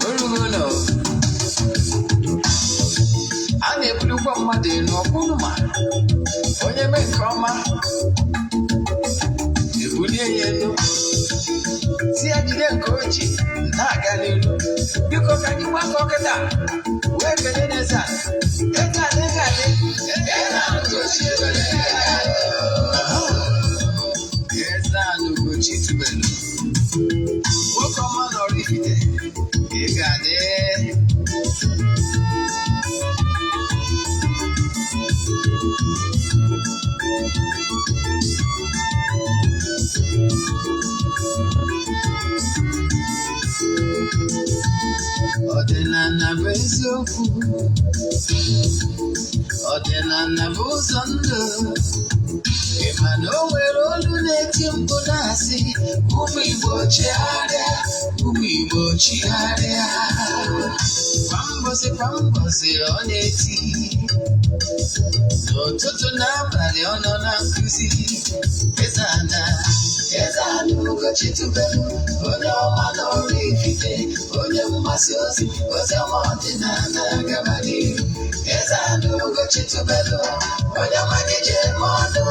Orugo na a na-ebulukwa mmadụ elu ọkwụrụ ma onye mee nke ọma ebulie ya elu, si ya jide nke o ji na-aga n'elu. Biko, ka anyị gbakọ kịta wee kelee n'eze a. Eze a, eze a, eze a, Ugochi Eze a na Ugochi tubelu, nwoke ọma nọrọ Ifite, ị ga-adị. Ọdịnala bụ eziokwu, ọdịnala bụ ụzọ ndụ. Ị ma na o nwere olu na-eti mkpu na-asị, "Ụmụ Igbo, chigharịa, ụmụ Igbo, chigharịa." Kwa mbọsị kwa mbọsị ọ na-eti, n'ụtụtụ n'abalị ọ nọ na nkụzi. Eze ana, Eze ana Ugochi tubelu, onye ọma n'ọrụ Ifite, onye mgbasa ozi ozi ọma ọdịnala, gaba n'ihu. Eze ana Ugochi tubelu, onye ọma gị ji eme ọnụ.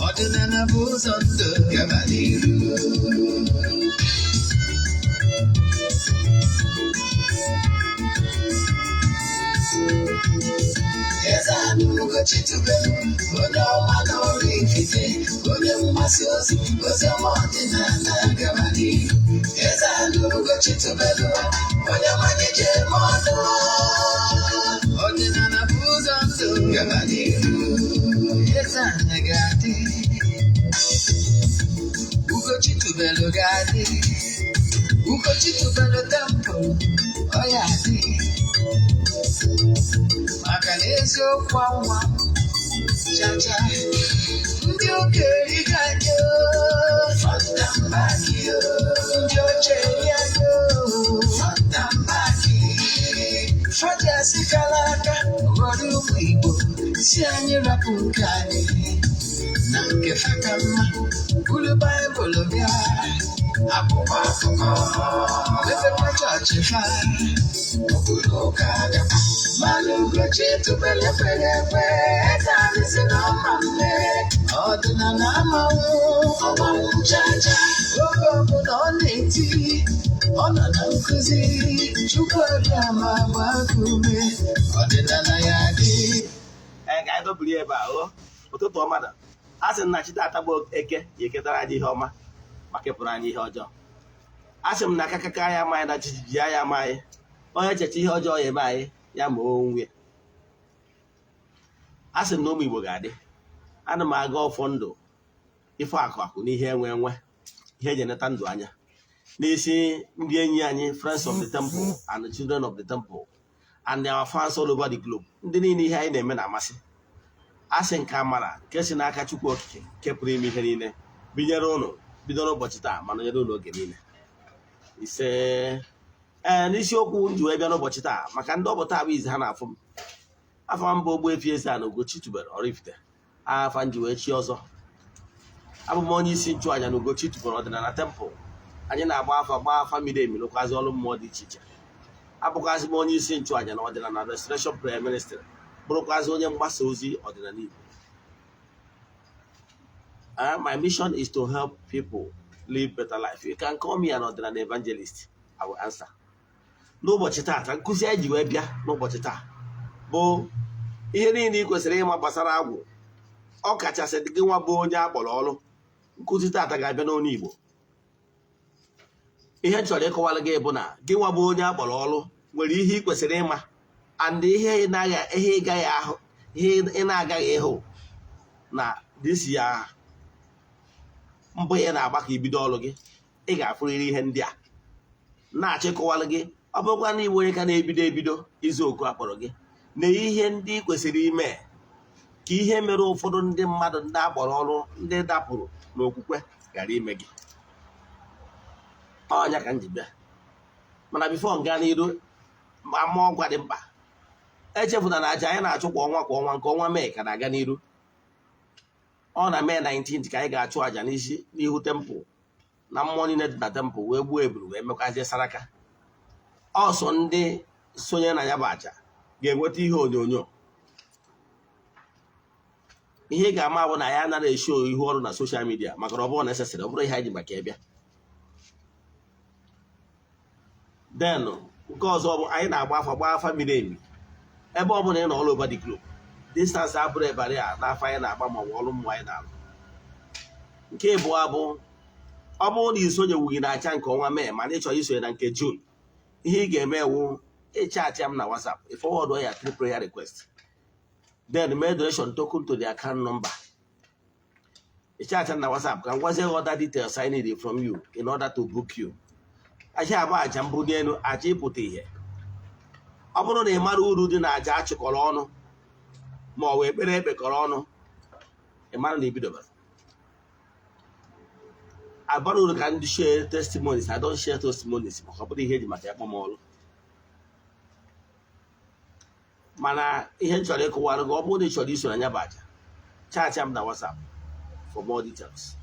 Ọdịnala bụ ụzọ ndụ, gaba n'ihu. Eze ana Ugochi tubelu, onye ọma n'ọrụ Ifite, onye mgbasa ozi ozi ọma ọdịnala, gaba n'ihu. Eze ana Ugochi tubelu, onye ọma gị ji eme ọnụ. Ọdịnala bụ ụzọ ndụ, gaba n'ihu. Eze ana ga-adị, Ugochi tubelu ga-adị, Ugochi tubelu temple ọ ya adị, maka na eziokwu anwa chacha. Ndị okenye ga-anyị front and back, ndị oche eri anyị front and back. Faji kara aka ghọrọ ụmụ Igbo, si anyị rapụ nke anyị na nke fa ka mma, buru Baịbụl bịa, akwụkwọ akụkọ, mepekwa chọọchị fa, okpuru ụka gakwa. Mana Ugochi tubelu ekweghị ekwe. Eze anyị si na ọma mme, ọdịnala amanwụ ọgbanwụ chacha. Oge ọbụla ọ na-eti, ọ nọ na nkụzi. Chukwu abịa ma gbaa gị ume, ọdịnala ya dị. Ee, ka anyị dobiri ebe a. O ụtụtụ ọma na a sị m na chi tata bụ Eke ya eketara anyị ihe ọma ma kepụrụ anyị ihe ọjọọ. A sị m na akakaka anyị amaghị na jijiji anyị amaghị onye echecha ihe ọjọọ ya eme anyị ya ma onwe. A sị m na ụmụ Igbo ga-adị. Ana m aga ọfọ ndụ, ife akụ akụ na ihe enwe enwe, ihe eji eneta ndụ anya n'isi ndị enyi anyị, friends of the temple and the children of the temple and our fans all over the globe, ndị niile ihe anyị na-eme na-amasị. A sị nke amara nke si n'aka Chukwu Okike nke pụrụ ime ihe niile binyere ụnụ bido n'ụbọchị taa ma nọnyere ụnụ oge niile. Ise. Ee, n'isiokwu m ji wee bịa n'ụbọchị taa, maka ndị ọ bụ taa bụ izi ha na-afụ m, afọ mbụ Ogbuefi Eze-Ana Ugochi tubelu Oraifite, afa m ji wee chi ọzọ. Abụ m onye isi nchụàjà na Ugochi tubelu ọdịnala temple. Anyị na-agba afa, gbaa afa miri emi, lụkwazị ọrụ mmụọ dị iche iche. Abụkwazị m onye isi nchụàjà na ọdịnala Restoration Prayer Ministry, bụrụkwazị onye mgbasa ozi ọdịnala Igbo. My mission is to help people live better life. You can call me an ọdịnala evangelist, I will answer. N'ụbọchị taata, nkụzi anyị ji wee bịa n'ụbọchị taa bụ ihe niile ị kwesịrị ịma gbasara agwụ, ọ kachasị gị nwa bụ onye akpọrọ ọrụ. Nkụzi taata ga-abịa n'ọnụ Igbo. Ihe m chọrọ ịkọwara gị bụ na gị nwa bụ onye akpọrọ ọrụ nwere ihe ị kwesịrị ịma and ihe ị naghị, ihe ị gaghị ahụ, ihe ị na-agaghị ịhụ na disi ya mbụ ya na-agba ka ibido ọrụ gị. Ị ga-afụrịrị ihe ndị a na-achọ ịkọwara gị. Ọ bụrụkwa na iwe onye ka na-ebido ebido izu oku akpọrọ gị, na ihe ndị ị kwesịrị ime ka ihe mere ụfọdụ ndị mmadụ, ndị akpọrọ ọrụ, ndị dapụrụ n'okwukwe ghara ime gị. Ọnya ka m ji bịa. Mana before m gaa n'iru, ama ọgwa dị mkpa. Echefuna na aja anyị na-achụ kwa ọnwa kwa ọnwa, nke ọnwa Mee ka na-aga n'iru. Ọ na Mee 19 ka anyị ga-achụ aja n'isi n'ihu temple. Na mmụọ niile dị na temple wee gbuo eburu wee mekwazie saraka. Ọsọ ndị sonye na ya bụ aja ga-enweta ihe onyonyo. Ihe ị ga-ama bụ na ya anaghị eshow ihu ọrụ na social media, maka na ọ bụrụ necessary, ọ bụrụ ihe anyị ji maka ịbịa. Then nke ọzọ bụ anyị na-agba afa, gbaa afa miri emi. Ebe ọ bụla ị nọ all over the globe, distance abụrụ barrier n'afa anyị na-agba ma ọ bụ ọrụ mmụọ anyị na-alụ. Nke ịbụọ bụ, ọ bụrụ na isonyewughị na aja nke ọnwa Mee, mana ị chọrọ isonye na nke June, ihe ị ga-eme ewu ịchat m na WhatsApp, ị forward ya three prayer request, then mee donation token to the account number. Ịchat m na WhatsApp ka m gwazie gị other details I need from you in order to book you. Aja abụ aja mbuli elu, aja ịpụta ihe. Ọ bụrụ na ị mara uru dị na aja achịkọrọ ọnụ ma ọ bụ ekpere ekpekọrọ ọnụ, ị mara na ibidobara abara uru. Ka ndị share testimonies, I don't share testimonies, maka ọ bụrụ ihe eji maka ya kpọm ọrụ. Mana ihe m chọrọ ịkụwara gị, ọ bụrụ na ị chọrọ iso na ya bụ aja, chat m na WhatsApp for more details.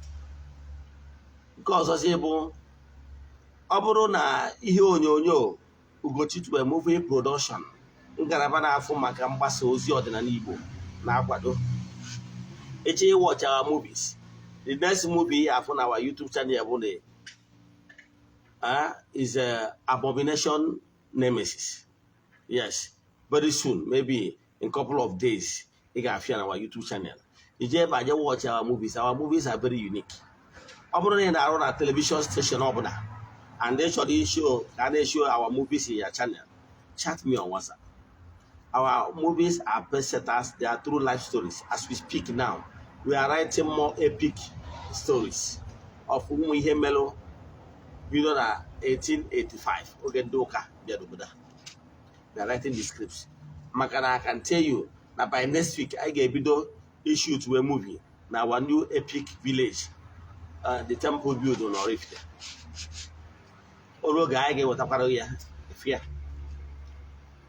Nke ọzọzi bụ, ọ bụrụ na ihe onyonyo Ugochi Tubelu Movie Production, ngalaba na-afụ maka mgbasa ozi ọdịnala Igbo na-akwado, eche watch our movies, the next movie afụ na our YouTube channel bụ the is a Abomination Nemesis. Yes, very soon, maybe in couple of days, ị ga-afịa na our YouTube channel. Ije ebe aje watch our movies. Our movies are very unique. Ọ bụrụ na ị na-arụ na television station ọbụla and they chọrọ ishow ka a na-eshow our movies in your channel, chat me on WhatsApp. Our movies are best setters. They are true life stories. As we speak now, we are writing more epic stories of ụmụ ihe melụ bido na 1885, oge ndị ụka bịara obodo a. We are writing the scripts, maka na I can tell you na by next week anyị ga-ebido ishoot a movie na our new epic village, the temple build na Oraifite. Oru oge anyị ga-ewetakwara ya efe ya.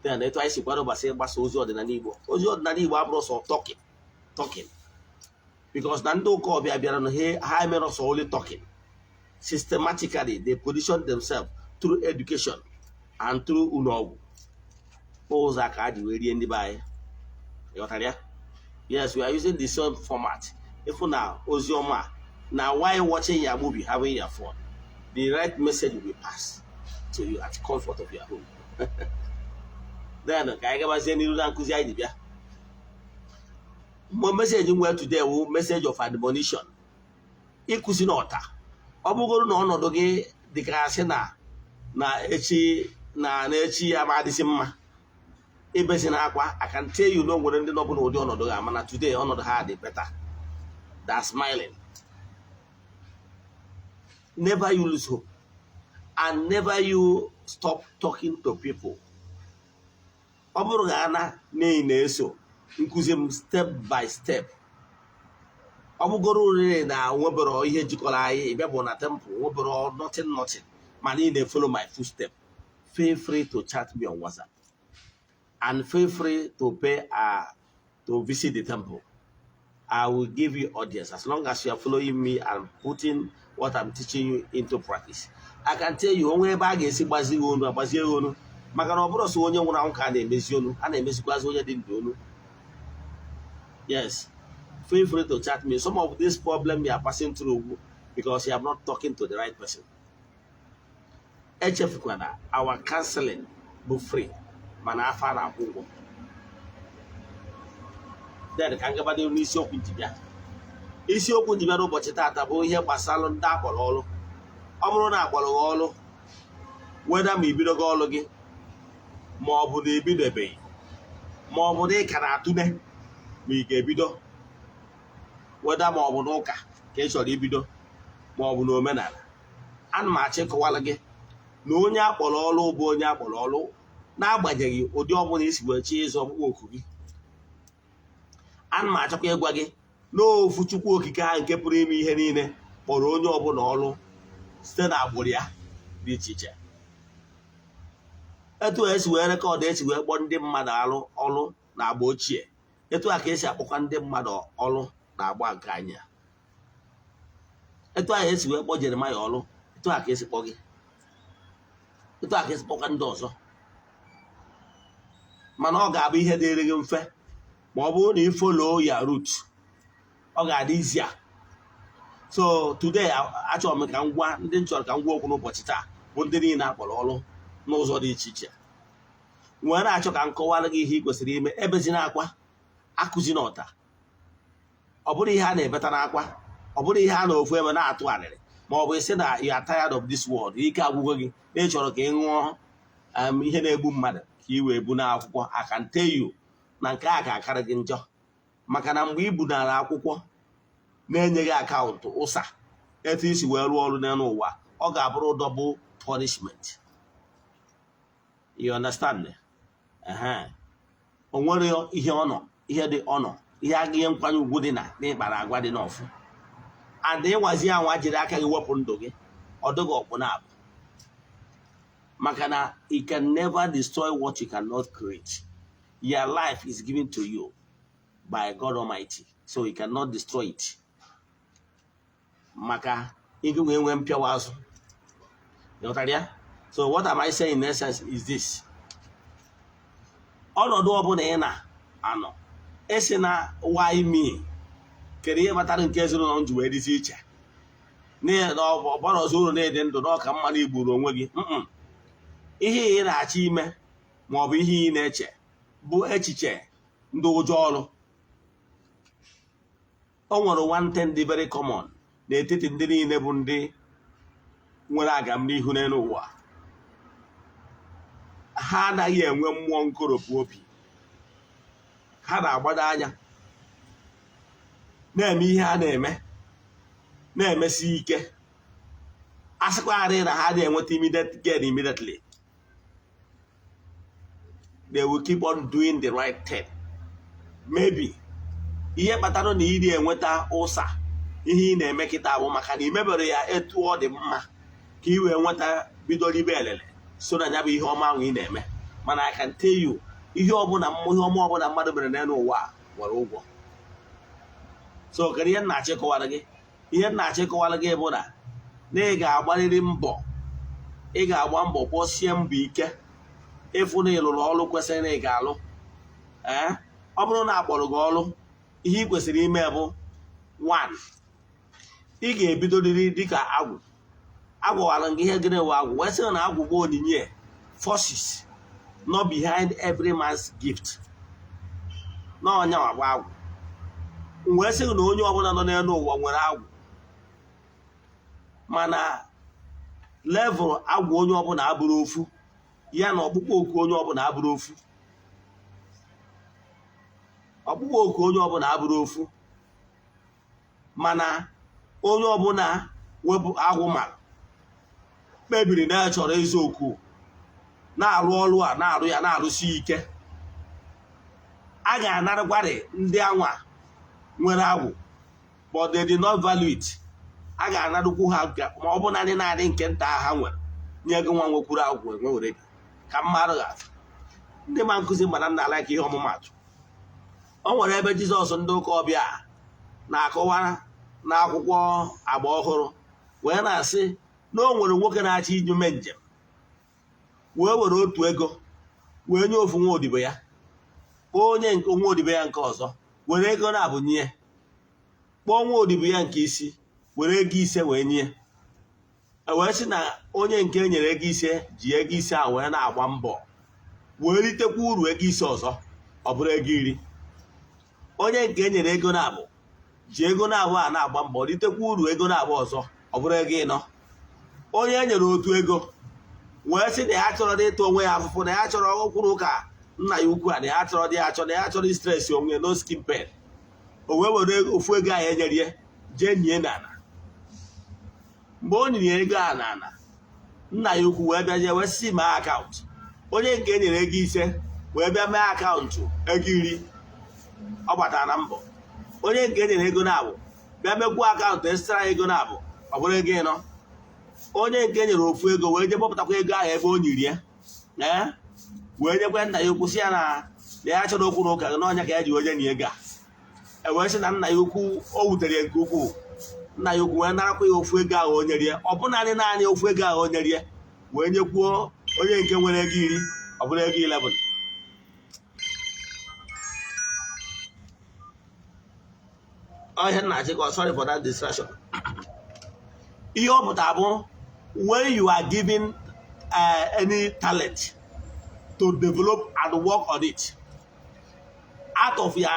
Then etu anyị si kwado gbasa ịgbasa ozi ọdịnala Igbo, ozi ọdịnala Igbo abụrụ sọ talking talking, because na ndị ụka ọbịa bịara na ha mere sọ only talking. Systematically, they position themselves through education and through ụlọọgwụ, ụzọ a ka a ji wee rie ndị be anyị. Ịghọtara ya? Yes, we are using the same format. If na ozi ọma na while watching your movie, having your phone, the right message will be passed to you at the comfort of your home. Then ka anyị gabazie n'iru na nkụzi anyị ji bịa. Mgbe message nwere today wụ message of admonition, ịkụzi n'ọta. Ọ bụgoro na ọnọdụ gị dịka asị na echi na echi ya ma adịsị mma, ibezi na akwa. I can tell you na o nwere ndị nọbụ n'ụdị ọnọdụ ha, mana today ọnọdụ ha dị better. They are smiling. Never you lose hope and never you stop talking to people. Ọ bụrụ na ana na na-eso nkụzi m step by step, ọ bụgoro orire na nwebero ihe jikọrọ anyị, ịbịa bụ na temple nwebero nothing nothing, mana ị na-follow my footstep, feel free to chat me on WhatsApp and feel free to pay to visit the temple. I will give you audience as long as you are following me and putting what I'm teaching you into practice. I can tell you, onwe ebe a ga-esi gbazie gị onu, agbazie gị onu, maka na ọ bụrụ sọ onye nwụrụ anwụ ka a na-emezi onu, a na-emezikwazi onye dị ndụ onu. Yes, feel free to chat me. Some of this problem you are passing through because you are not talking to the right person. Echefukwana, our counseling bụ free, mana afa na-akwụ ụgwọ. Then ka ngabado n'isiokwu njibịa. Isiokwu njibịa n'ụbọchị taata bụ ihe gbasara ndị akpọrọ ọrụ. Ọ bụrụ na akpọrọ gị ọrụ, weda ma ibidogo ọrụ gị, ma ọ bụ na ebidobeghị, ma ọ bụ na ị ka na-atụle ma ị ga-ebido, weda ma ọ bụ n'ụka ka ị chọrọ ibido, ma ọ bụ n'omenala, ana m achọ ịkọwara gị na onye akpọrọ ọrụ bụ onye akpọrọ ọrụ, n'agbanyeghị ụdị ọbụla isi wee chọọ ịzụ ọkpụkpọ oku gị. Ana m achọkwa ịgwa gị n'ofu Chukwu Okike ha nke pụrụ ime ihe niile kpọrọ onye ọbụla ọrụ site na agbụrụ ya dị iche iche. Etu esi wee record, esi wee kpọọ ndị mmadụ alụ ọrụ na agba ochie, etu a ka esi akpọkwa ndị mmadụ ọrụ na agba nke anyị a. Etu ahụ esi wee kpọọ Jeremaya ọrụ, etu a ka esi kpọọ gị, etu a ka esi kpọkwa ndị ọzọ. Mana ọ ga-abụ ihe dịrị gị mfe ma ọ bụrụ na ị follow ya route, ọ ga-adị easier. So today, achọrọ m ka m gwa ndị m chọrọ ka m gwa okwu n'ụbọchị taa bụ ndị niile akpọrọ ọrụ n'ụzọ dị iche iche, wee na-achọ ka m kọwara gị ihe ị kwesịrị ime. Ebezina akwa, akụzi na ọta. Ọ bụrụ ihe a na-ebeta n'akwa, ọ bụrụ ihe a na-ofu ebe na-atụ arịrị, ma ọ bụ isi na you are tired of this world, ike agwụgo gị na ị chọrọ ka ị ṅụọ ihe na-egbu mmadụ ka ị wee bu n'akwụkwọ. I can tell you na nke a ga-akarị gị njọ, maka na mgbe ị bunara akwụkwọ na-enyeghị account ụsa etu isi wee rụọ ọrụ n'elu ụwa, ọ ga-abụrụ double punishment. You understand? Ehe. O nwere ihe ọ nọ, ihe dị ọnọ, ihe aga, ihe nkwanye ugwu dị na n'ịkpara agwa dị n'ọfụ and ịnwazi anwa jiri aka gị wepụ ndụ gị, ọ dịghị ọkpụ na abụ, maka na you can never destroy what you cannot create. Your life is given to you by God Almighty, so you cannot destroy it, maka ịgị nwee nwee mpịawa azụ. Ịghọtara ya? So what am I saying in essence is this: ọnọdụ ọbụla ị na-anọ, esi na "Why me? Kedu ihe kpatara nke ezinụlọ m ji wee dịzi iche?" N'ihi na ọ bara ọzọ uru na-ede ndụ na ọka mma na igburu onwe gị. Ihe ị na-achọ ime ma ọ bụ ihe ị na-eche bụ echiche ndị ụjọ ọrụ. O nwere one thing dị very common n'etiti ndị niile bụ ndị nwere agamnihu n'elu ụwa: ha anaghị enwe mmụọ nkoropụ obi. Ha na-agbado anya na-eme ihe ha na-eme, na-emesi ike. A sịkwarị na ha na-enweta immediate gain immediately, they will keep on doing the right thing. Maybe ihe kpatara na ị na-enweta ụsa ihe ị na-eme kịta bụ maka na ị mebere ya etu ọ dị mma ka ị wee nweta bido ribe elele so na ya bụ ihe ọma ahụ ị na-eme. Mana I can tell you, ihe ọbụla, ihe ọma ọbụla mmadụ mere n'elu ụwa a nwere ụgwọ. So kedu ihe m na-achọ ịkọwara gị? Ihe m na-achọ ịkọwara gị bụ na ị ga-agbarịrị mbọ, ị ga-agba mbọ, kpọsie mbọ ike ịfụ na ị lụrụ ọrụ kwesịrị na ị ga-alụ. Ee, ọ bụrụ na akpọrọ gị ọrụ, ihe ị kwesịrị ime bụ one, ị ga-ebidoriri dịka agwụ. Agwawara gị ihe gịnị wụ agwụ, wee sị na agwụ bụ onyinye, forces not behind every man's gift, na ọnya bụ agwụ. M wee sị na onye ọbụla nọ n'elu ụwa nwere agwụ, mana level agwụ onye ọbụla abụrụ ofu, ya na ọkpụkpọ oku onye ọbụla abụrụ ofu. Ọkpụkpọ oku onye ọbụla abụrụ ofu, mana onye ọbụla wepụ agwụ mara kpebiri na ya chọrọ ịzụ oku, na-arụ ọrụ a, na-arụ ya, na-arụsi ike, a ga-anarịkwarị ndị anwa nwere agwụ but they did not value it. A ga-anarụkwu ha, ma ọ bụ naanị naanị nke nta ha nwere nye gị. Nwa nwekwuru agwụ enwe were gị ka mmadụ ga-atụ ndị ma nkụzi, mana nna ala ka ihe ọmụmatụ. O nwere ebe Jizọs ndị ụka ọbịa na-akọwa n'akwụkwọ agba ọhụrụ, wee na-asị na o nwere nwoke na-achọ iji mee njem, wee were otu ego wee nye ofu nwa odibo ya, kpọọ onye nke nwa odibo ya nke ọzọ, were ego na-abụ nye, kpọọ nwa odibo ya nke isi, were ego 5 wee nye. E wee sị na onye nke e nyere ego 5 ji ego 5 a wee na-agba mbọ, wee ritekwa uru ego 5 ọzọ, ọ bụrụ ego 10. Onye nke e nyere ego na-abụ ji ego na-abụ a na-agba mbọ, ritekwa uru ego na-abụ ọzọ, ọ bụrụ ego 4. Onye e nyere otu ego wee sị na ya chọrọ dị ịta onwe ya afụfụ, na ya chọrọ okwuru ụka nna ya ukwu a, na ya chọrọ dị achọ, na ya chọrọ stress onwe ya, no skin pain. O wee were ofu ego ahụ enyere ya jee nie n'ala. Mgbe o nyere ego a n'ala, nna ya ukwu wee bịa jee wee sị mee account. Onye nke e nyere ego 5 wee bịa mee account ego 10 ọ gbatara na mbọ. Onye nke e nyere ego na-abụ bịa mekwuo account extra ego na-abụ, ọ bụrụ ego 4. Onye nke e nyere ofu ego wee jee kpọpụtakwa ego ahụ ebe o nyiri ya, ee, wee nyekwa nna ya ukwu, sị ya na ya chọrọ okwu na ụka gị n'ọnya ka ya ji onye nye ego a. E wee sị na nna ya ukwu o wutere ya nke ukwuu. Nna ya ukwu wee narakwa ya ofu ego ahụ o nyere ya, ọ bụ naanị naanị ofu ego ahụ o nyere ya, wee nyekwuo onye nke nwere ego 10, ọ bụrụ ego 11. Ọhịa nna achịkọ, sorry for that distraction. Ihe ọ pụtara bụ, when you are given any talent to develop and work on it, out of your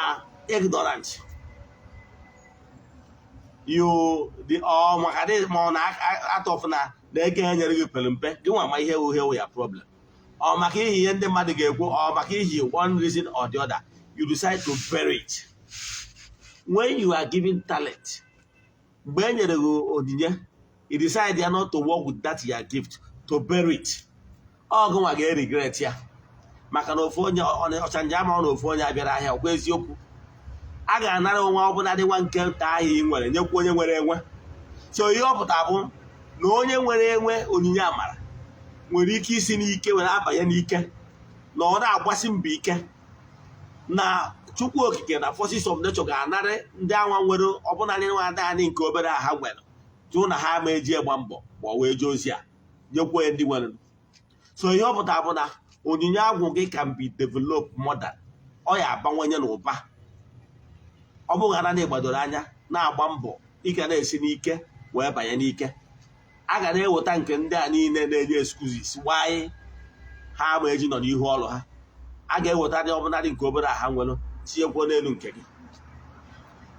ignorance, you the ọ maka dị ma ọ na out of na ego e nyere gị pere mpe, gị nwa ma ihe wụ ihe wụ ya problem, ọ maka ihi ihe ndị mmadụ ga-ekwu, ọ maka ihi one reason or the other, you decide to bury it. When you are given talent, mgbe e nyere gị onyinye, you decide ya not to work with that your gift, to bury it, ọ gụnwa ga-regret ya, maka na ofu onye ọchanja ama na ofu onye abịara ahịa. Ọkwa eziokwu, a ga-anara onwe ọbụla dị nwa nke nta ahụ ị nwere, nyekwa onye nwere enwe. So ihe ọ pụtara bụ na onye nwere enwe onyinye amara nwere ike isi n'ike were abanye n'ike, na ọ na-agbasi mbọ ike na Chukwu Okike na forces of nature ga-anarị ndị anwa nwere ọbụnadị nwa naanị nke obere ha nwere, jụ na ha ma eji gba mbọ ma ọ wee jee ozi a, nyekwuo ya ndị nwere. So ihe ọ pụtara bụ na onyinye agwụ gị can be developed more than ọ ya abawanye n'ụba. Ọ bụghị na ịgbadoro anya na-agba mbọ, ị ga na-esi n'ike wee banye n'ike. A ga na-eweta nke ndị a niile na-enye excuses why ha ma eji nọ n'ihu ọrụ ha, a ga-eweta dị ọbụladị nke obere a ha nwere, tinyekwuo n'elu nke gị.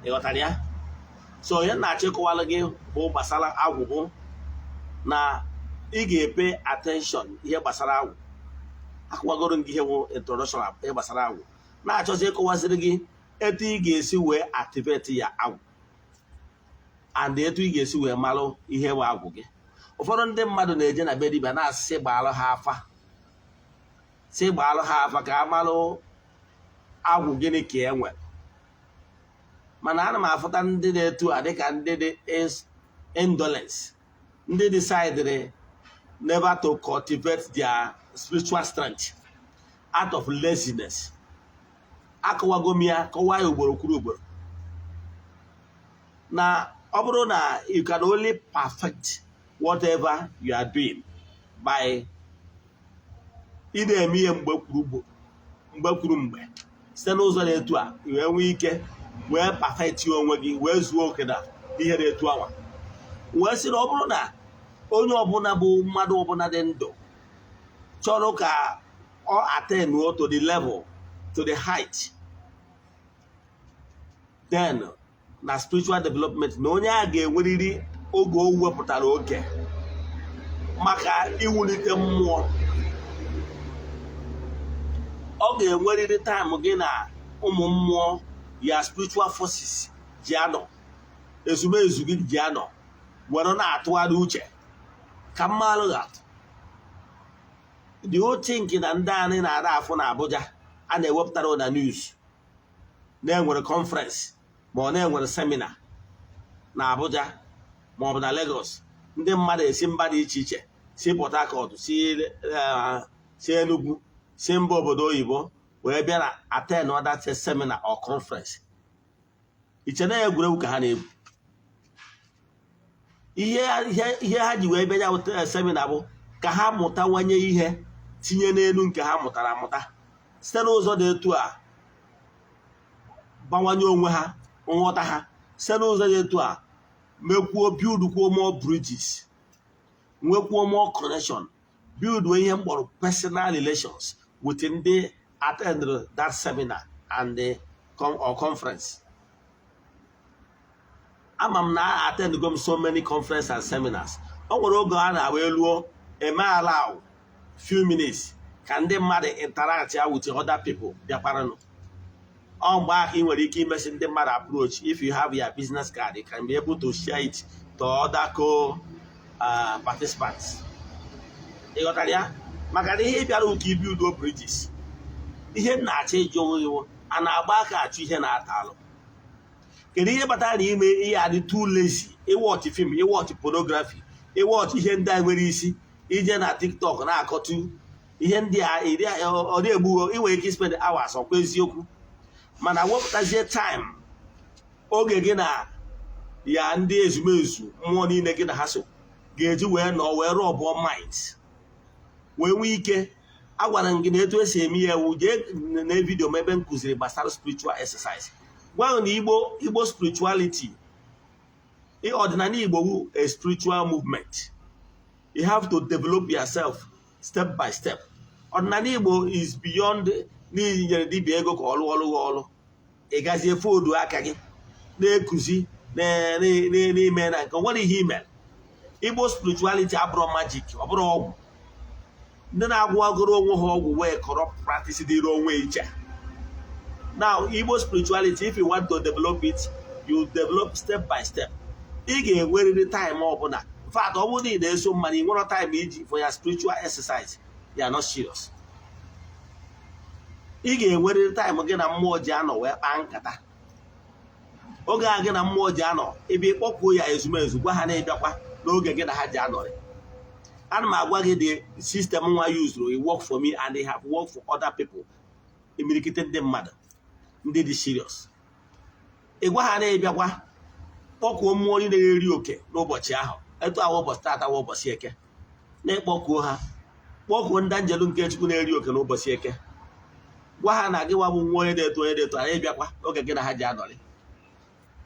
Ị ghọtara ya? So onye na-achọ ịkọwara gị bụ gbasara agwụ bụ na ị ga-epe attention ihe gbasara agwụ. Akọwagoro gị ihe bụ introduction, ihe gbasara agwụ, na-achọzi ịkọwaziri gị etu ị ga-esi wee activate ya agwụ and etu ị ga-esi wee malụ ihe bụ agwụ gị. Ụfọdụ ndị mmadụ na-eje na be dibịa na-asị gbaalụ ha afa, sị gbaalụ ha afa ka a malụ agwụ gịnị ka e nwere. Mana ana m afụta ndị na-etu a dịka ndị dị indolence, ndị decided never to cultivate their spiritual strength out of laziness. Akọwago m ya, kọwaa ya ugboro kwuru ugboro, na ọ bụrụ na you can only perfect whatever you are doing by ị na-eme ihe mgbe kwuru mgbe kwuru mgbe, site n'ụzọ na-etu a i wee nwee ike wee perfect onwe gị, wee zuo oke na ihe na-etu anwa, wee sị na ọ bụrụ na onye ọbụla bụ mmadụ ọbụla dị ndụ chọrọ ka ọ attain to the level, to the height, then na spiritual development, na onye a ga-enwerịrị oge o wepụtara oge maka iwulite mmụọ. Ọ ga-enwerịrị time gị na ụmụ mmụọ ya, spiritual forces, ji anọ, ezumezu gị ji anọ were na-atụgharị uche. Ka mmalụ atụ, the whole thing na ndị anyị na-ada afụ na Abuja a na-ewepụtara na news, na-enwere conference ma ọ na-enwere seminar na Abuja ma ọ bụ na Lagos, ndị mmadụ esi mba dị iche iche, si Port Harcourt, si Enugu, si mba obodo oyibo wee bịa na attend that seminar or conference. Iche na egwuregwu ka ha na-egwu? Ihe ha ji wee bịa ya seminar bụ ka ha mụtawanye ihe, tinye n'elu nke ha mụtara amụta, site n'ụzọ dị etu a bawanye onwe ha nghọta ha, site n'ụzọ dị etu a mekwuo, build kwuo more bridges, nwekwuo more connection, build ihe mkpọrọ personal relations with ndị attend that seminar and the or conference. Ama m na attend go m so many conference and seminars. O nwere oge a na-agba eluo eme allow few minutes ka ndị mmadụ interact ya with other people bịakwaranụ. Ọ mgbe ahụ ị nwere ike imesi ndị mmadụ approach. If you have your business card, you can be able to share it to other co participants. Ị ghọtara ya? Maka na ihe ị bịara ụka ibuild bridges. Ihe m na-achọ ịjụ iwu, a na-agba aka achụ ihe na-ata alụ. Kedu ihe kpatara na ime ihe adị too lazy ịwatch film, ịwatch pornography, ịwatch ihe ndị a nwere isi, ije na TikTok na-akọtu ihe ndị a ọ na-egbu? Ị nwere ike spend hours, ọkwa eziokwu, mana wepụtazie time oge gị na Ya ndị ezumezu mmụọ niile gị na ha so ga-eji wee nọ wee rub minds, wee nwee ike. Agwara m gị na etu esi eme ya ewu, jee na video m ebe m kụziri gbasara spiritual exercise, gwa na Igbo spirituality, ọdịnala Igbo wu a spiritual movement. You have to develop yourself step by step. Ọdịnala Igbo is beyond n'ihi nyere dibịa ego ka ọ lụọ ọrụ gị ọrụ, ị gazie fodu aka gị na-ekuzi n'ime na nke nwere ihe ime. Igbo spirituality abụrụ magic, ọ bụrụ ọgwụ. Ndị na-agwụgoro onwe ha ọgwụ wee corrupt practice dịrị onwe iche. Now, Igbo spirituality, if you want to develop it, you develop step by step. Ị ga-enwerịrị time ọbụla. In fact, ọ bụrụ na ị na-eso mmadụ, ị nwere time iji for your spiritual exercise, you are not serious. Ị ga-enwerịrị time gị na mmụọ ji anọ wee kpaa nkata. Oge a gị na mmụọ ji anọ, ebe ịkpọkwuo ya ezumezu, gwa ha na ịbịakwa n'oge gị na ha ji anọrị. Ana m agwa gị, the system nwa used, it work for me and it have worked for other people, imirikite ndị mmadụ ndị dị serious. Ị gwa ha na ịbịakwa, kpọkuo mmụọ niile na-eri oke n'ụbọchị ahụ, etu awa ụbọchị tata wa ụbọchị Eke, na-ekpọkuo ha, kpọkuo ndị njelu nke Chukwu na-eri oke n'ụbọchị Eke, gwa ha na gị nwa bụ nwa onye na-eto, onye na-eto, anyị bịakwa oge gị na ha ji anọrị.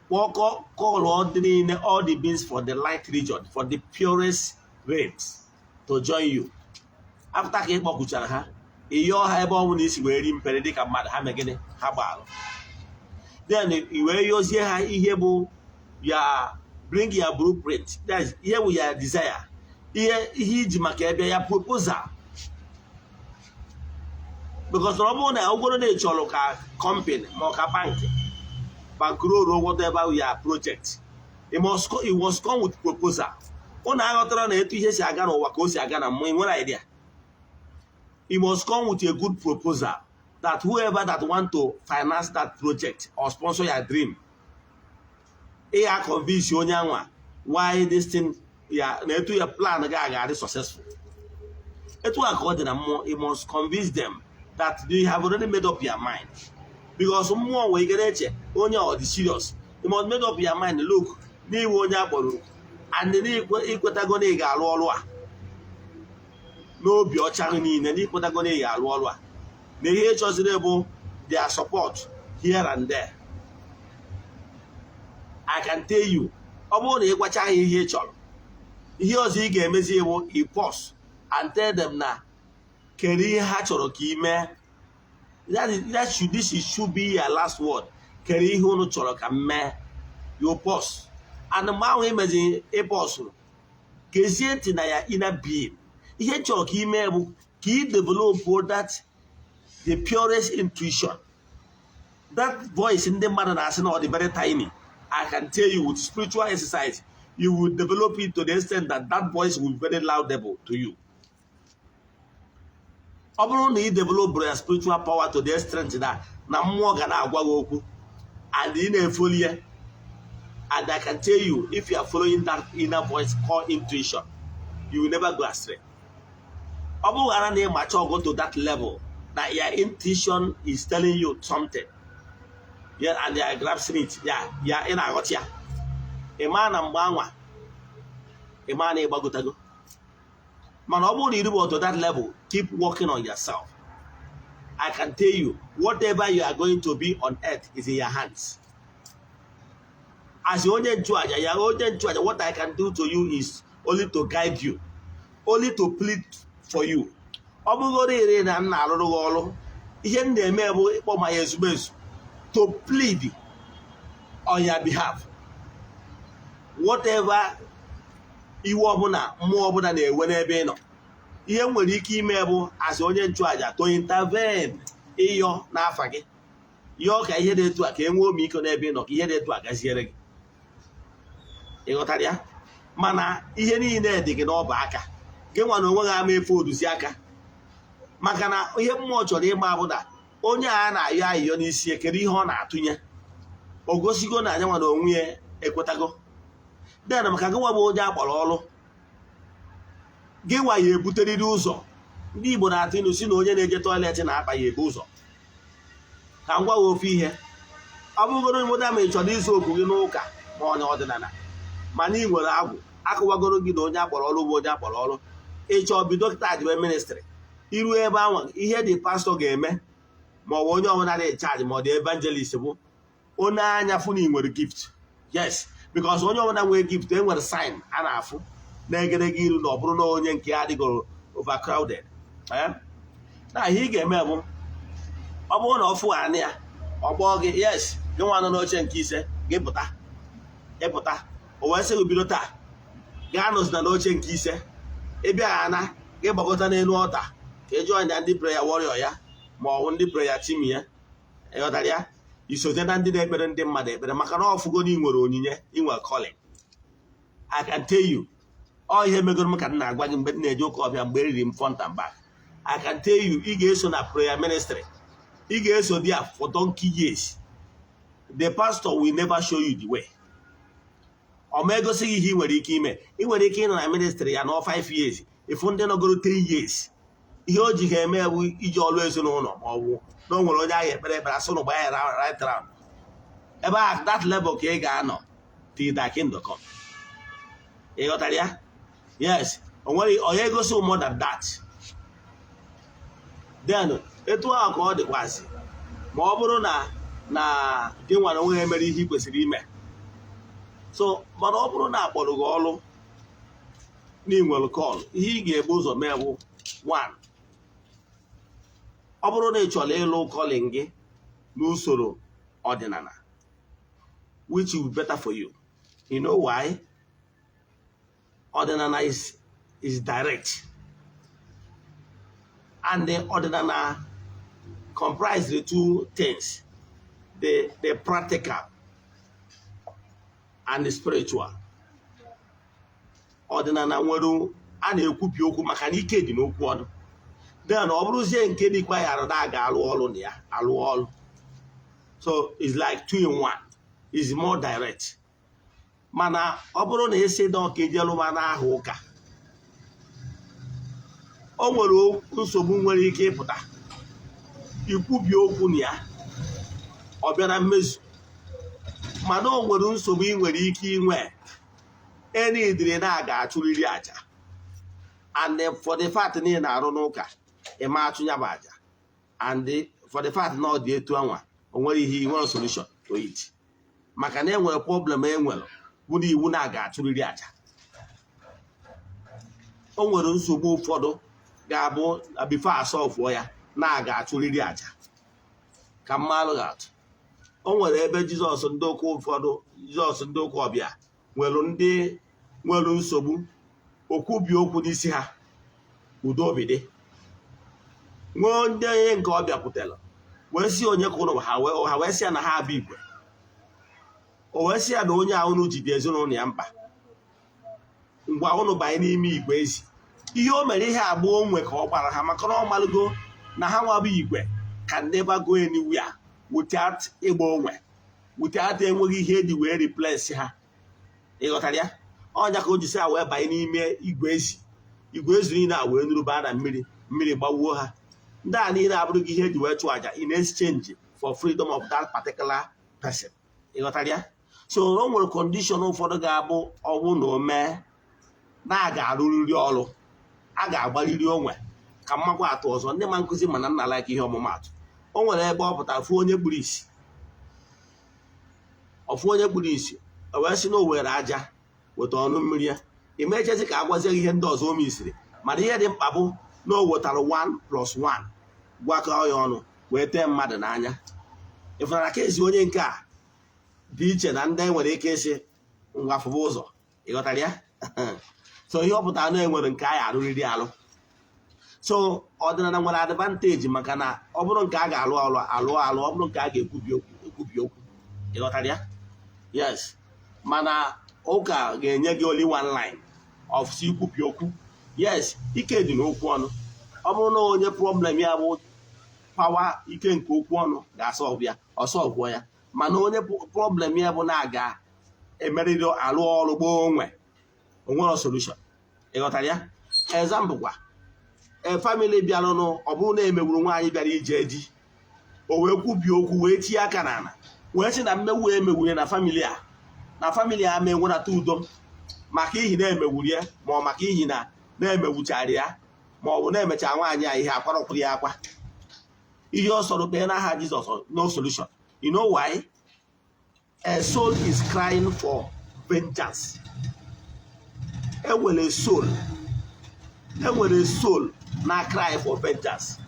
Kpọkọ, call ndị niile, all the beings for the light region, for the purest realms to join you. After ka ị kpọkuchara ha, ị yọọ ha ebe ọ bụla isi wee ri mpere dịka mmadụ, ha megịnị? Ha gbaalụ. Then i wee yọzie ha ihe bụ ya, bring your blueprint, that's ihe bụ ya desire, ihe iji maka ebe ya proposal, because na ọ bụrụ na ụgwọrọ na ị chọrọ ka company ma ọ ka bank bankroll whatever your project, it must come with proposal. Ụnụ aghọtara na etu ihe si aga n'ụwa ka o si aga na mmụọ. Ị nwere idea, it must come with a good proposal that whoever that want to finance that project or sponsor your dream, ị ya convince onye anwa why this thing ya na etu ya plan gị aga-adị successful. Etu a ka ọ dị na mmụọ. You must convince them that you have already made up your mind, because mmụọ nwere ike na-eche onye ọ dị serious. You must made up your mind. Look, n'iwe onye akpọrọ oku and n'ikwetago na ị ga-arụ ọrụ a n'obi ọcha gị niile, n'ikwetago na ị ga-arụ ọrụ a, na ihe ị chọziri bụ their support here and there. I can tell you, ọ bụrụ na ị gwacha ha ihe ị chọrọ, ihe ọzọ ị ga-emezi bụ ị pause and tell them na kedu ihe ha chọrọ ka ị mee. That is, that should this should be your last word. Kedu ihe unu chọrọ ka m mee? You pause, and mgbe ahụ imezi ị pause, gezie ntị na ya inner being. Ihe chọrọ ka ị mee bụ ka ị develop that the purest intuition, that voice ndị mmadụ na-asị na ọ dị very tiny. I can tell you, with spiritual exercise, you will develop it to the extent that that voice will be very loudable to you. Ọ bụrụ na ị develop your spiritual power to the extent that na mmụọ ga na-agwa gị okwu and ị na-e follow ya, and I can tell you, if you are following that inner voice called intuition, you will never go astray. Ọ bụrụ ghara na ị mature go to that level that your intuition is telling you something, yeah, and they are grasping it, ya ị na-aghọta ya, ị maa na mgbe anwa ị maa na ịgbagotago. Mana ọ bụrụ na ị to that level, keep working on yourself. I can tell you, whatever you are going to be on earth is in your hands. As onye nchụaja ya, onye nchụaja, what I can do to you is only to guide you, only to plead for you. Ọ bụgoro ire na m na-arụrụ gị ọrụ, ihe m na-eme bụ ịkpọ ma ya ezumezu to plead on your behalf. Whatever iwe ọbụla mmụọ ọbụla na-ewe n'ebe ị nọ, ihe m nwere ike ime bụ, as onye nchụaja, to intervene, ịyọ n'afa gị, yọọ ka ihe dị etu a, ka e nwee omiiko n'ebe ị nọ, ka ihe dị etu a gaziere gị. Ị ghọtara ya? Mana ihe niile dị gị n'ọba aka gị nwa na onwe gị ama efe oduzi aka, maka na ihe mmụọ chọrọ ịma bụ na onye a na-ayọ ayịyọ n'isi, kedu ihe ọ na-atụnye? O gosigo na anya nwa na onwe ya ekwetago. Den maka gị nwa bụ onye akpọrọ ọrụ, gị nwa ya ebuteriri ụzọ. Ndị Igbo na-atụ ilu si na onye na-eje toilet na-akpa ya ebu ụzọ. Ka m gwa gị ofe ihe, ọ bụgoro mụta ma ị chọrọ izu okwu gị n'ụka, Ma onye ọdịnala, mana ị nwere agwụ akụwagoro gị na onye akpọrọ ọrụ bụ onye akpọrọ ọrụ. Ịchọ bido kịta jibe ministry, iru ebe ahụ, ihe dị pastọ ga-eme ma ọ bụ onye ọbụla dị charge ma ọ dị evangelist bụ onye anya fụ na ị nwere gift. Yes, because onye ọbụla nwere gift, e nwere sign a na-afụ na-egedege iru na ọ bụrụ na onye nke ya adịgoro overcrowded. Na ihe ị ga-eme bụ, ọ bụrụ na ọ fụ anị ya, ọ kpọọ gị, yes, gị nwa nọ n'oche nke ise, gị pụta. Ịpụta, o wee sị gị bido taa gaa nọzina n'oche nke ise. Ịbịa ana, gị gbakọta n'elu ọta ka ị join na ndị prayer warrior ya ma ọ bụ ndị prayer team ya. Ịghọtara ya? Isote na ndị na-ekpere ndị mmadụ ekpere, maka na ọfụgo na ị nwere onyinye, ị nwere calling. I can tell you, ọ ihe megoro m ka m na-agwa gị. Mgbe m na-eje ụka ọbịa, mgbe eriri m front and back, I can tell you, ị ga-eso na prayer ministry, ị ga-eso there for donkey years, the pastor will never show you the way. Ọ ma egosi gị ihe ị nwere ike ime. Ị nwere ike ịnọ na ministry ya nọ 5 years, ịfụ ndị nọgoro 10 years, ihe o ji ga-eme bụ iji ọlụ ezinụlọ, ma ọ bụ na o nwere onye ahụ ekpere ekpere asụ na gba ya right round ebe a. That level ka ị ga-anọ till thy kingdom come. Ị ghọtara ya? Yes, o nwere onye egosi more than that. Then etu ahụ ka ọ dịkwazị ma ọ bụrụ na gị nwere onwe ya mere ihe ị kwesịrị ime. So mana ọ bụrụ na akpọrọ gị ọrụ na ị nwere call, ihe ị ga-ebu ụzọ mee bụ, one, ọ bụrụ na ị chọrọ ịlụ calling gị n'usoro ọdịnala, which will be better for you. You know why? Ọdịnala is direct, and the ọdịnala comprise the two things, the practical and the spiritual. Ọdịnala nwere a na-ekwubi okwu maka na ike dị n'okwu ọnụ. Then ọ bụrụzie nke dịkwa ya na a ga-alụ ọrụ na ya alụ ọrụ. So it's like two in one, is more direct. Mana ọ bụrụ na esi na ọka ejelụma n'aha ụka, o nwere nsogbu nwere ike ịpụta, ikwubi okwu na ya ọ bịa na mmezu. Mana o nwere nsogbu ị nwere ike inwe, enidiri na a ga-achụrịrị aja, and for the fact na ị na-arụ n'ụka, ị ma achụ ya bụ aja, and for the fact na ọ dị etu anwa, o nwere ihe ị nwere solution to it, maka na enwere problem e nwere bụ na iwu na a ga-achụrịrị aja. O nwere nsogbu ụfọdụ ga-abụ na before asolveụọ ya, na a ga-achụrịrị aja. Ka mmalụ ga-atụ, o nwere ebe Jizọs, ndị ụka ụfọdụ, Jizọs, ndị ụka ọbịa nwere ndị nwere nsogbu, okwubi okwu n'isi ha, udo obi dị. Nwee ndị onye nke ọ bịakwutere wee sị, "Onye ka ụnụ?" Ha wee sị ya na ha abụ igwe. O wee sị ya na onye a unu jide ezinụlọ ya mkpa, ngwa, unu banye n'ime igwe ezi. Ihe o mere ihe abụọ onwe ka ọ gbara ha, maka na ọ malụgo na ha nwa bụ igwe can never go anywhere without ịgba onwe, without enweghị ihe eji wee replace ha. Ịghọtara ya? Ọnya ka o ji sị ha wee banye n'ime igwe ezi. Igwe ezi niile a wee nuru baa na mmiri, mmiri gbawuo ha. Ndị a niile abụrụ gị ihe eji wee chụọ àjà in exchange for freedom of that particular person. Ịghọtara ya? So o nwere condition ụfọdụ ga-abụ ọnwụ na o mee na a ga-arụrịrị ọrụ, a ga-agbaliri onwe. Ka mmakwa atụ ọzọ, ndị ma nkụzi mana nna like ihe ọmụmatụ, o nwere ebe ọ pụtara fụ onye kpuru isi. Ọfụ onye kpuru isi, o wee sị na o were aja weta ọnụ mmiri ya. Imechezi ka agwazie gị ihe ndị ọzọ o misiri, mana ihe dị mkpa bụ na o wetara 1 plus 1, gwakọọ ya ọnụ wee tee mmadụ n'anya. Ịfụnara ka ezi onye nke a dị iche na ndị nwere ike ịsị ngwa fụba ụzọ. Ịghọtara ya? So ihe ọ pụtara na enwere nke a arụrịrị alụ. So ọdịnala nwere advantage, maka na ọ bụrụ nke a ga-alụ alụ, alụ alụ, ọ bụrụ nke a ga-ekwubi okwu, ekwubi okwu. Ịghọtara ya? Yes, mana ụka ga-enye gị only one line of si ikwubi okwu. Yes, ike dị n'okwu ọnụ. Ọ bụrụ na onye problem ya bụ power, ike nke okwu ọnụ ga-asolve ya, ọ solveụọ ya. Mana onye problem ya bụ na a ga-emerịrị alụ ọrụ gboo onwe, onwere solution. Ịghọtara ya? Example kwa, e family bịarụnụ, ọ bụrụ na emegburu nwaanyị bịara ije di, o wee kwubie okwu, wee tie aka n'ala, wee sị na mmegbu emegburu ya na family a. Na family ha ma enwenata udo maka ihi na-emewuru ya, ma ọ maka ihi na na-emewuchara ya, ma ọ bụ na-emecha nwaanyị a ihe akwarọkwuru ya akwa. Ihe ọ sọrọ kpee n'aha Jizọs, no solution. You know why? A soul is crying for vengeance. Enwere soul na cry for vengeance.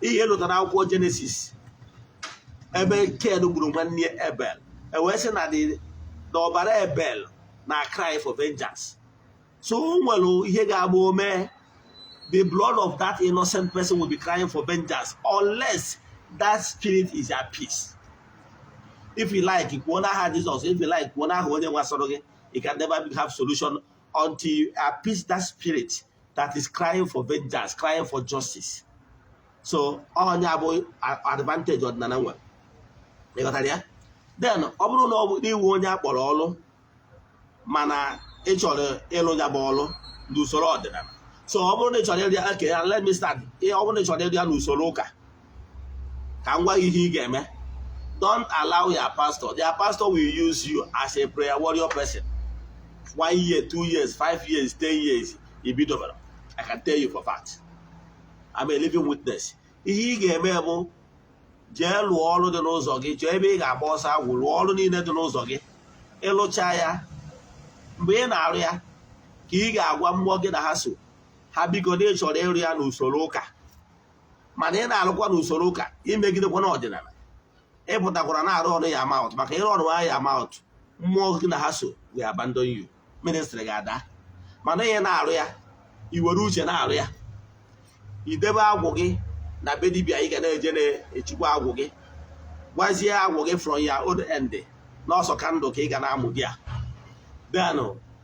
Ihe lụtara akwụkwọ Genesis, ebe Ken gburu nwanne ya Ebel, e wee sị na na ọbara Ebel na cry for vengeance. So o nwere ihe ga-agba ome, the blood of that innocent person will be crying for vengeance unless that spirit is at peace. If you like, kwuo n'aha Jizọs. If you like, kwuo n'aha onye nwasọrọ gị, you can never have solution until you appease that spirit that is crying for vengeance, crying for justice. So onye abụ advantage ọdịnala nwere, ịghọtara ya? Then ọ bụrụ na ọ bụ iwu onye akpọrọ ọlụ, mana ị chọrọ ịlụ ya bụ ọlụ n'usoro ọdịnala. So ọ bụrụ na ị chọrọ ịrụ ya, okay, let me start. Ọ bụrụ na ị chọrọ ịrụ ya n'usoro ụka, ka m gwa gị ihe ị ga-eme. Don't allow your pastor. Their pastor will use you as a prayer warrior person. One year, 2 years, 5 years, 10 years, ibidobara. I can tell you for fact, I'm a living witness. Ihe ị ga-eme bụ jee lụọ ọrụ dị n'ụzọ gị, chọọ ebe ị ga-agba ọsọ agwụ, lụọ ọrụ niile dị n'ụzọ gị. Ịlụcha ya, mgbe ị na-arụ ya, ka ị ga-agwa mmụọ gị na ha so ha, biko, na ị chọrọ ịrụ ya n'usoro ụka, mana ị na-arụkwa n'usoro ụka, imegidekwa n'ọdịnala. Ịpụtakwara na-arụ ọrụ ya amount, maka ịrụ ọrụ ya amount, mmụọ gị na ha so will abandon you, ministry ga-ada. Mana ihe na-arụ ya, i were uche na-arụ ya, idebe agwụ gị na be dibịa ị ga na-eje na-echukwa agwụ gị, gwazie agwụ gị from ya old end n'ọsọ ka ndụ ka ị ga na-amụ di ya. Then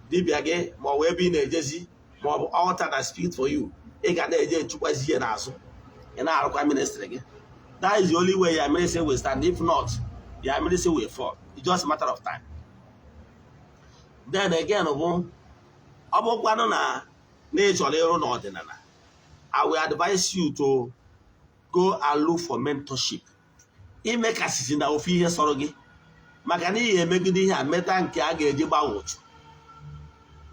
dibịa gị, ma ọ bụ ebe ị na-ejezi, ma ọ bụ altar that speak for you, ị ga na-eje echukwazi ihe n'azụ, ị na-arụkwa ministry gị. That is the only way your ministry will stand. If not, your ministry will fall. It's just a matter of time. Then again bụ ọ bụkwanụ na ị chọrọ ịrụ n'ọdịnala, I will advise you to go and look for mentorship. Ime kasịsị na ofu ihe sọrọ gị, maka na ihe emegide ihe a meta nke a ga-eji gbanwe ụchụ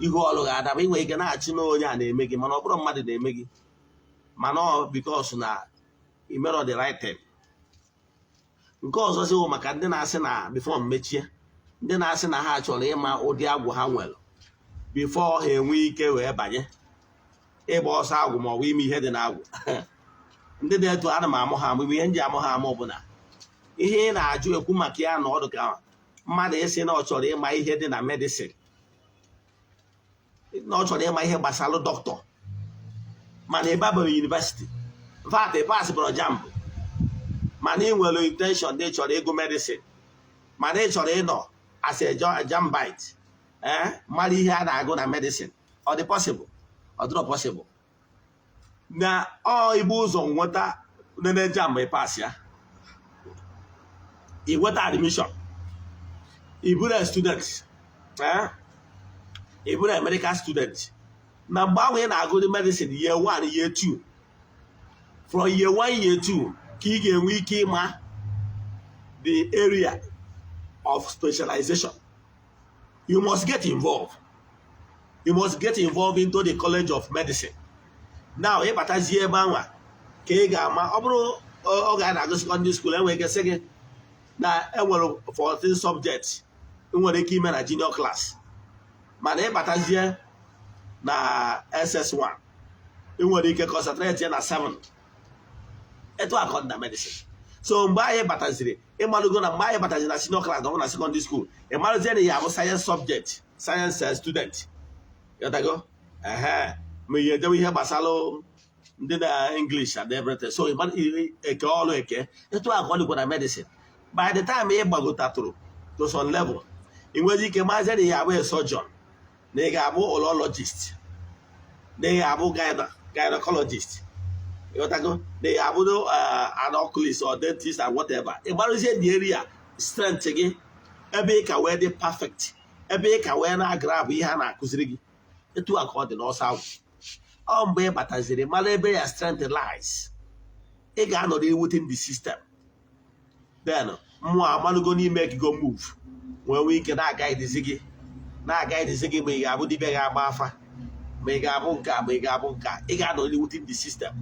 ihu ọlụ ga-adaba. Inwe ike na-achị na onye a na-eme gị, mana ọ bụrụ mmadụ na-eme gị, mana ọ because na i merọ the right thing. Nke ọzọ sị maka ndị na-asị na before mmechie, ndị na-asị na ha chọrọ ịma ụdị agwụ ha nwere before ha enwe ike wee banye ịgba ọsọ agwụ ma ọ bụ ime ihe dị n'agwụ. Ndị na-eto, ana m amụ ha amụ. Ihe m ji amụ ha amụ bụ na ihe ị na-ajụ ekwu maka ya na ọdụ ka mmadụ ịsị na ọ chọrọ ịma ihe dị na medicine, na ọ chọrọ ịma ihe gbasara dọkịta, mana ị babeghị university. In fact, ị pasịbụrụ JAMB, mana ị nwere intention na ị chọrọ ịgụ medicine, mana ị chọrọ ịnọ as a JAMBite, ee, mara ihe a na-agụ na medicine. Ọ dị possible? Ọ dịrọ possible. Na ọ ibu ụzọ nweta nene JAMB, ị pass ya, ị nweta admission, ị bụrụ a student, ee, ị bụrụ a medical student. Na mgbe ahụ ị na-agụ medicine year 1, year 2, from year 1, year 2, ka ị ga-enwe ike ịma the area of specialization. You must get involved. You must get involved into the College of Medicine. Now ịbatazie ebe anwa ka ị ga-ama. Ọ bụrụ oge a na-agụ secondary school, enwere ike sị gị na enwere 14 subjects nwere ike ime na junior class, mana ịbatazie na SS1, ị nwere ike concentrate ya na 7. Etu a ka ọ dị na medicine. So mgbe anyị bataziri, ịmalụgo na mgbe anyị bataziri na senior class, ọ na secondary school, ịmarụzie na ya bụ science subject, science student. Ghọtago? Ehe, ma ihe ejewe ihe gbasara ndị na English and everything. So eke ọrụ eke, etu a ka ọ dịkwa na medicine. By the time ị gbagotatụrụ to some level, ị nwere ike mazie na ya abụ surgeon, na ị ga-abụ urologist, na ị ga-abụ gynecologist. Ịghọtago? Na ị ga-abụ an oculist or dentist and whatever. Ị gbarụzie the area strength gị, ebe ị ka wee dị perfect, ebe ị ka wee na-agrab ihe a na-akụziri gị. Etu a ka ọ dị n'ọsọ agwụ. Ọ mgbe ị bataziri mara ebe ya strength lies, ị ga-anọrọ within the system. Then Mmụọ amalụgo n'ime ekigo move, wee nwee ike na-agaghịdịzi gị, na-agaghịdịzi gị, ma ị ga-abụ dibịa ga-agba afa, ma ị ga-abụ nke a, ma ị ga-abụ nke a. Ị ga-anọ within the system.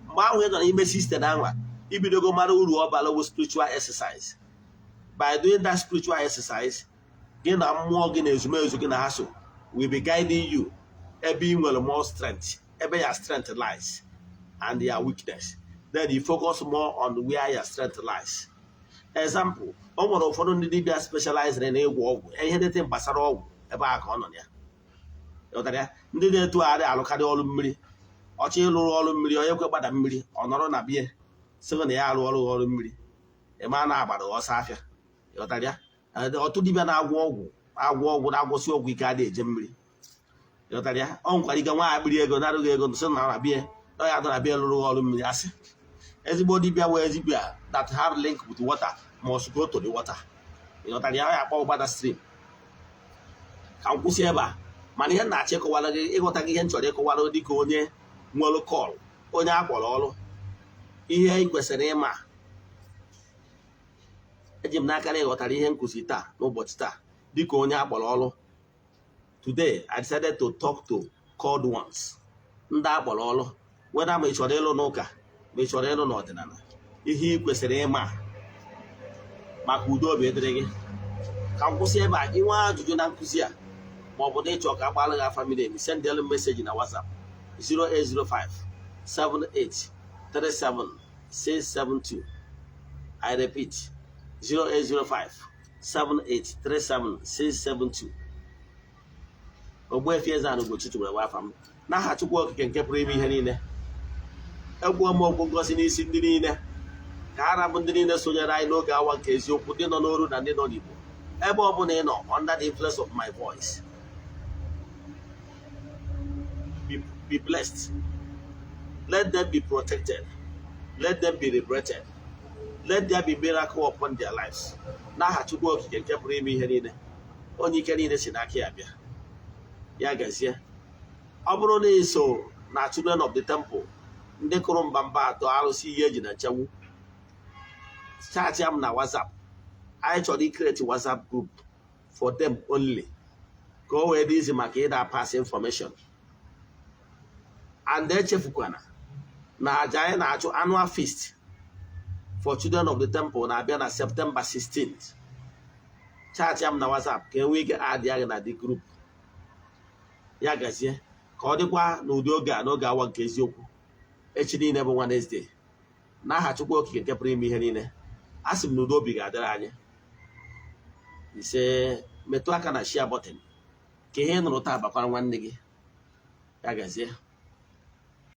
Mgbe ahụ ị nọ n'ime system ahụ, ibidogo mara uru ọ bara bụ spiritual exercise. By doing that spiritual exercise, gị na mmụọ gị na ezumezu gị na ha so will be guiding you ebe ị nwere more strength, ebe your strength lies and your weakness. Then you focus more on where your strength lies. Example, o nwere ụfọdụ ndị dibịa specialized na ịgwọ ọgwụ, ihe dịtị gbasara ọgwụ, ebe a ka ọ nọ ya. Ghọtara ya? Ndị na-etugharị alụkarị ọrụ mmiri, ọchọ ịlụrụ ọrụ mmiri, onye kwe gbada mmiri, ọ nọrọ na bie sị na ya arụ ọrụ ọrụ mmiri, ịma na agbara ọsọ afịa. Ghọtara ya? Ọtụ dibịa na-agwọ ọgwụ, agwọ ọgwụ, na-agwọsị ọgwụ ike, adịghị eje mmiri. Ghọtara ya? Ọ nwekwara ike nwa akpịrị ego narụghị ego, sị na na bie na ya na bie lụrụ ọrụ mmiri. Asị ezigbo dibịa wee dibịa that have link with water must go to the water. Ịghọtara ya? Ya akpọ gbada stream. Ka m kwụsị ebe a, mana ihe m na-achọ ịkọwara gị, ịghọta gị, ihe m chọrọ ịkọwara dịka onye nwere call, onye akpọrọ ọrụ, ihe ị kwesịrị ịma, eji m n'aka na ịghọtara ihe nkụzi taa n'ụbọchị taa dịka onye akpọrọ ọrụ. Today I decided to talk to called ones, ndị akpọrọ ọrụ, whether ma ị chọrọ ịlụ n'ụka, ma ị chọrọ ịlụ n'ọdịnala, ihe ị kwesịrị ịma maka udo obi dịrị gị. Ka m kwụsị ebe a. Inwe ajụjụ na nkụzi a, ma ọ bụ na ịchọ ka agbalị gị afa miri emi, sendelu message na WhatsApp 0805 78 37 672. I repeat, 0805 78 37 672. Ogbuefi Eze-Ana Ugochi tụrụ afa m. N'aha Chukwu Okike nke pụrụ ime ihe niile, ekwuo m okwu ngosi n'isi ndị niile, ka ha rabụ ndị niile sonyere anyị n'oge awa nke eziokwu, ndị nọ n'oru na ndị nọ n'Igbo, ebe ọ bụla ị nọ under the influence of my voice, be blessed. Let them be protected, let them be liberated, let there be miracle upon their lives. N'aha Chukwu Okike nke pụrụ ime ihe niile, onye ike niile si n'aka ya bịa. Ya gazie. Ọ bụrụ na ị so na Children of the Temple, ndị kụrụ mba mba atọ arụsị ihe eji na nchegbu, chat m na WhatsApp. Anyị chọrọ icreate WhatsApp group for them only, ka o wee dị easy maka ịda pass information. And echefukwana na aja anyị na-achụ, annual feast for Children of the Temple, na-abịa na September 16th. Chat m na WhatsApp ka enwee ike add ya gị na the group. Ya gazie. Ka ọ dịkwa n'ụdị oge a n'oge awa nke eziokwu echi niile bụ Wednesday. N'aha Chukwu Okike nke pụrụ ime ihe niile, a sị m na udo obi ga-adịrị anyị. Ise. Metụ aka na share button ka ihe ị nụrụ taa bakwara nwanne gị. Ya gazie.